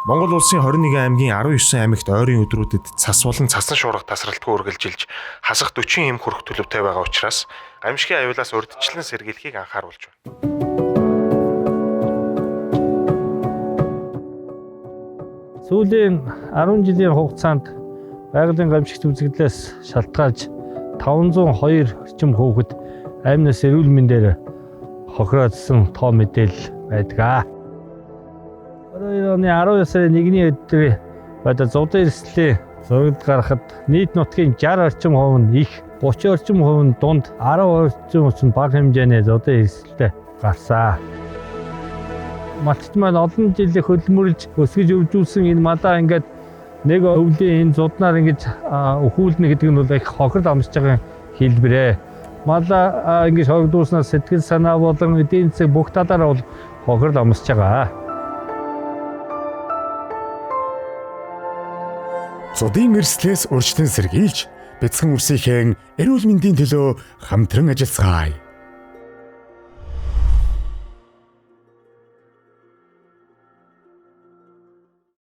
Монгол улсын 21 аймгийн 19 аймагт ойрын өдрүүдэд цас болон цасан шуурга тасралтгүй үргэлжилж хасах 40 эм хүрэх төлөвтэй байгаа учраас гамшигын аюулаас урьдчилан сэргийлэхийг анхааруулж байна. Сүүлийн 10 жилийн хугацаанд байгалийн гамшигт үзэгдлээс шалтгаалж 502 орчим хүүхэд амнаас эрүүл мэндээр хохироодсон тоо мэдээлэл байдаг. 22 оны 12 сарын 1-ний өдөр одоо зудын эрсдлийн зурагд гарахад нийт нутгийн 60 орчим хувь нь их, 30 орчим хувь нь дунд, 10 орчим хувь нь бага хэмжээний зудын эрсдэлтэй гарсан. Малчид маань олон жилийн хөдөлмөрлж өсгөж өвжүүлсэн энэ малаа ингээд нэг өвлийн энэ зуднаар ингэж өхүүлнэ гэдэг нь бол их хохирол амсж байгаа хэлбэрээ. Малаа ингэж хоригдуулснаар сэтгэл санаа болон эдийн засаг бүх талаараа бол хохирол амсж байгаа. Зудын эрсдлээс урьдчилан сэргийлж, бяцхан үсийнхээ эрүүл мэндийн төлөө хамтран ажиллацгаая.